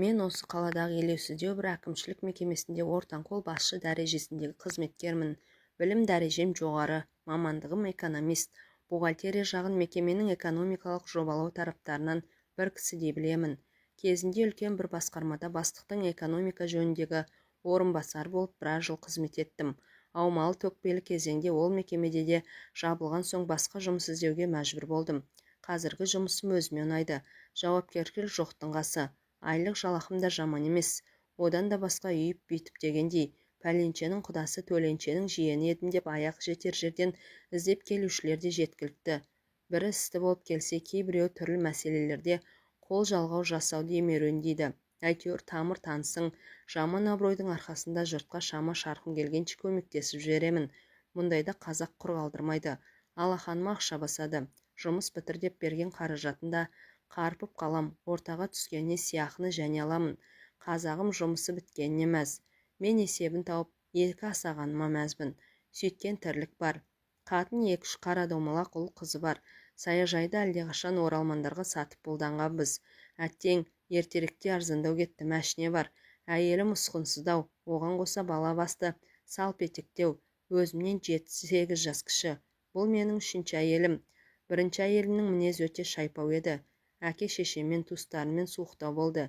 Мен осы қаладағы елеусіздеу бір әкімшілік мекемесінде ортаңқол басшы дәрежесіндегі қызметкермін. Білім дәрежем жоғары, мамандығым экономист. Бухгалтерия жағын мекеменің экономикалық жобалау тараптарынан бір кісідей білемін. Кезінде үлкен бір басқармада бастықтың экономика жөніндегі орынбасары болып біраз жыл қызмет еттім. Аумалы-төкпелі кезеңде ол мекемеде де жабылған соң басқа жұмыс іздеуге мәжбүр болдым. Қазіргі жұмысым өзіме ұнайды. Жауапкершілік жоқтың қасы. Айлық жалақым да жаман емес. Одан да басқа үйіп-бүйтіп дегендей, пәленшенің құдасы, төленшенің жиені едім деп аяқ жетер жерден іздеп келушілер де жеткілікті. Бірі істі болып келсе, кейбіреуі түрлі мәселелерде қол жалғау жасауды емеуріндейді. Әйтеуір тамыр-танысың, жаман абыройдың арқасында жұртқа шама-шарқым келгенше көмектесіп жіберемін. Мұндайда қазақ құр қалдырмайды. Алақаныма ақша басады. Жұмыс бітір деп берген қаражатын да қарпып қалам, ортаға түскеніне сыйақыны және аламын. Қазағым жұмысы біткеніне мәз. Мен есебін тауып, екі асағаныма мәзбін. Сөйткен тірлік бар. Қатын, екі-үш қара домалақ ұл қызы бар. Саяжайды әлдеқашан оралмандарға сатып бұлданғанбыз. Әттең, ертеректе арзандау кетті, мәшине бар. Әйелім ұсқынсыздау, оған қоса бала басты, салпетектеу, өзімнен 7-8 жас кіші. Бұл менің үшінші әйелім. Бірінші әйелімнің мінезі өте шайпау еді. Әке-шешеммен, туыстарыммен суықтау болды.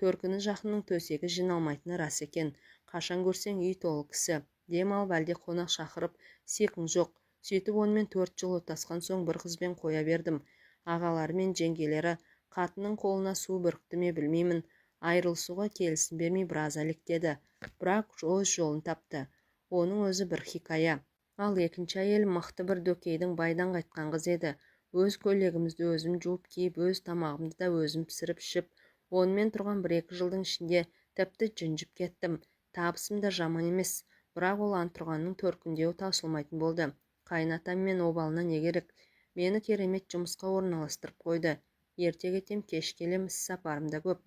Төркіні жақынның төсегі жиналмайтыны рас екен. Қашан көрсең үй толы кісі. Дем алып әлде қонақ шақырып, сиқың жоқ. Сөйтіп онымен 4 жыл отасқан соң бір қызбен қоя бердім. Ағалары мен жеңгелері қатынның қолына су бүрікті ме білмеймін, айырылысуға келісім бермей біраз әлектеді. Бірақ өз жолын тапты. Оның өзі бір хикая. Ал екінші әйелім мықты бір дөкейдің байдан қайтқан қызы еді. Өз көйлегімізді өзім жуып киіп, өз тамағымды да өзім пісіріп ішіп, онымен тұрған 1-2 жылдың ішінде тіпті жүнжіп кеттім. Табысым да жаман емес, бірақ ол антұрғанның төркіндеуі таусылмайтын болды. Қайын атам мен обалына не керек? Мені керемет жұмысқа орналастырып қойды. Ерте кетем, кеш келем, іс сапарым да көп.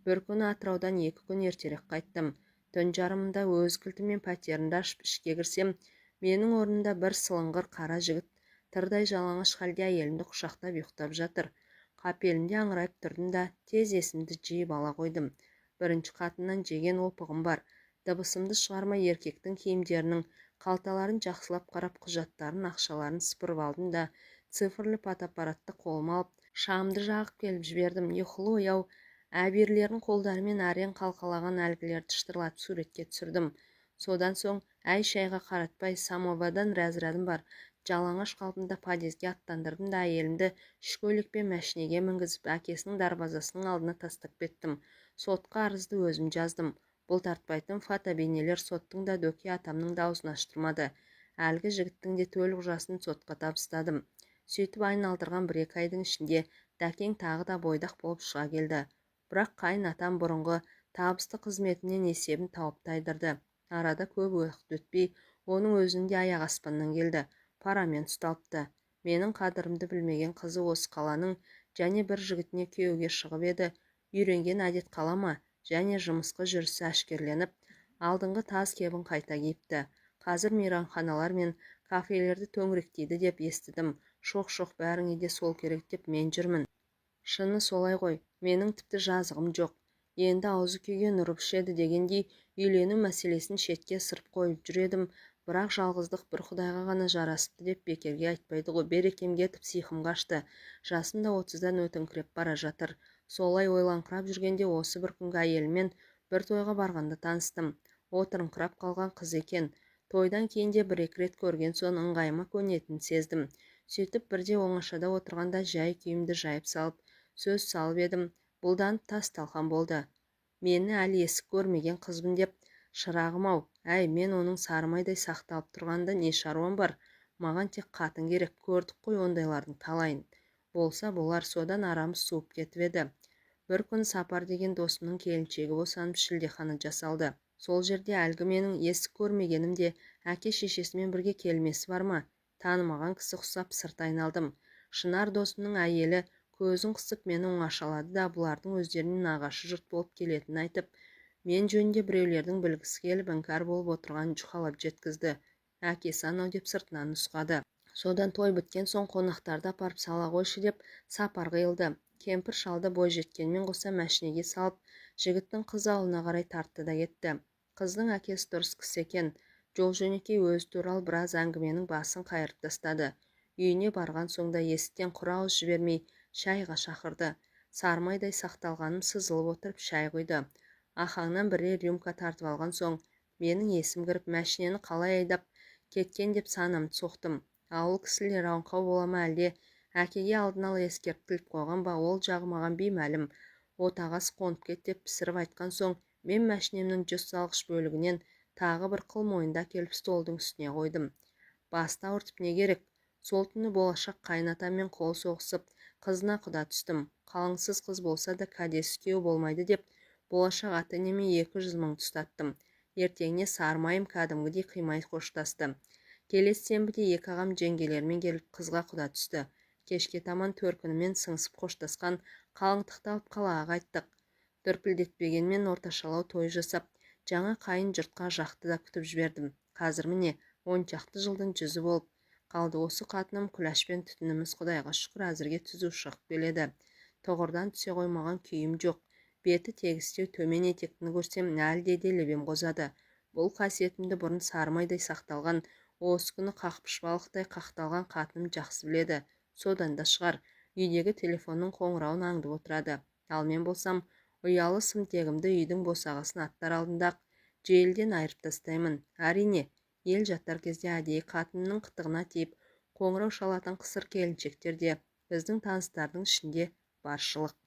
Бір күні Атыраудан 2 күн ертерек қайттым. Түн жарымында өз кілтіммен пәтерімді ашып ішке кірсем, менің орнымда бір сылыңғыр қара жігіт тырдай жалаңаш халде әйелімді құшақтап ұйықтап жатыр. Қапелімде аңырайып тұрдым да тез есімді жиып ала қойдым. Бірінші қатыннан жеген опығым бар. Дыбысымды шығармай еркектің киімдерінің қалталарын жақсылап қарап, құжаттарын, ақшаларын сыпырып алдым да цифрлы фотоаппаратты қолыма алып, шамды жағып келіп жібердім. Ұйқылы ояу әбирлерін қолдарымен әрең қалқалаған әлгілерді шытырлатып суретке түсірдім. Содан соң әй-шайға қаратпай самовадан разрядым бар жалаңаш қалпымда подъезге аттандырдым да әйелімді іш көйлекпен мәшинеге мінгізіп, әкесінің дарбазасының алдына тастап кеттім. Сотқа арызды өзім жаздым. Бұлтартпайтын фотобейнелер соттың да дөкей атамның да аузын аштырмады. Әлгі жігіттің де төлқұжатын сотқа табыстадым. Сөйтіп айналдырған 1-2 айдың ішінде Дәкең тағы да бойдақ болып шыға келді. Бірақ қайын атам бұрынғы табысты қызметінен есебін тауып тайдырды. Арада көп уақыт өтпей, оның өзінің де аяғы аспаннан келді. Парамен ұсталыпты. Менің қадірімді білмеген қызы осы қаланың және бір жігітіне күйеуге шығып еді. Үйренген әдет қала ма? Және жымысқы жүрісі әшкерленіп, алдыңғы таз кебін қайта киіпті. Қазір мейрамханалар мен кафелерді төңіректейді деп естідім. Шоқ-шоқ бәріңе де сол керек деп мен жүрмін. Шыны солай ғой, менің тіпті жазығым жоқ. Енді аузы күйген ұрып ішеді дегендей үйлену мәселесін шетке ысырып қойып жүр едім. Бірақ жалғыздық бір құдайға ғана жарасыпты деп бекерге айтпайды ғой. Берекем кетіп, сиқым қашты. Жасым да 30-дан өтіңкіреп бара жатыр. Солай ойлаңқырап жүргенде осы бір күнгі әйеліммен бір тойға барғанда таныстым. Отырыңқырап қалған қыз екен. Тойдан кейін де 1-2 рет көрген соң ыңғайыма көнетінін сездім. Сөйтіп бірде оңашада отырғанда жай күйімді жайып салып, сөз салып едім, бұлданып тас талқан болды. Мені әлі есік көрмеген қызбын деп, шырағым-ау, әй, мен оның сарымайдай сақталып тұрғанда не шаруам бар? Маған тек қатын керек, көрдік қой ондайлардың талайын. Болса болар, содан арамыз суып кетіп еді. Бір күн Сапар деген досымның келіншегі босанып шілдехана жасалды. Сол жерде әлгі менің есік көрмегенім де әке-шешесімен бірге келмесі бар ма? Танымаған кісі құсап сырт айналдым. Шынар досымның әйелі көзін қысып мені оңашалады да бұлардың өздеріне нағашы жұрт болып келетінін айтып, мен жөнінде біреулердің білгісі келіп іңкәр болып отырғанын жұқалап жеткізді. Әкесі анау деп сыртынан нұсқады. Содан той біткен соң қонақтарды апарып сала қойшы деп Сапар қиылды. Кемпір шалды бойжеткенмен қоса мәшинеге салып, жігіттің қыз ауылына қарай тартты да кетті. Қыздың әкесі дұрыс кісі екен. Жол-жөнекей өзі туралы біраз әңгіменің басын қайырып тастады. Үйіне барған соң да есіктен құр ауыз жібермей шайға шақырды. Сарымайдай сақталғаным сызылып отырып шай құйды. Ахаңнан бірер рюмка тартып алған соң менің есім кіріп, мәшинені қалай айдап кеткен деп санамды соқтым. Ауыл кісілері аңқау бола ма, әлде әкеге алдын ала ескертіліп қойған ба, ол жағы маған беймәлім. Отағасы қонып кет деп пісіріп айтқан соң мен мәшинемнің жүз салғыш бөлігінен тағы бір қыл мойынды әкеліп столдың үстіне қойдым. Басты ауыртып не керек? Сол түні болашақ қайын атаммен қол соғысып, қызына құда түстім. Қалыңсыз қыз болса да кәдесіз күйеу болмайды деп болашақ ата-енеме 200 мың ұстаттым. Ертеңіне сарымайым кәдімгідей қимай қоштасты. Келесі сенбіде екі ағам жеңгелерімен келіп қызға құда түсті. Кешке таман төркінімен сыңсып қоштасқан қалыңдықты алып қалаға қайттық. Дүрпілдетпегенмен орташалау той жасап, жаңа қайын жұртқа жақты да күтіп жібердім. Қазір міне 10 шақты жылдың жүзі болып қалды. Осы қатыным Күләшпен түтініміз құдайға шүкір әзірге түзу шығып келеді. Тұғырдан түсе қоймаған күйім жоқ. Беті тегістеу төмен етектіні көрсем, әлде де лебем қозады. Бұл қасиетімді бұрын сарымайдай сақталған, осы күні қақпыш балықтай қақталған қатыным жақсы біледі. Содан да шығар, үйдегі телефонның қоңырауын аңдып отырады. Ал мен болсам, ұялы сымтегімді үйдің босағасын аттар алдында-ақ желіден айырып тастаймын. Әрине, ел жатар кезде әдейі қатынының қытығына тиіп, қоңырау шалатын қысыр келіншектер де біздің таныстардың ішінде баршылық.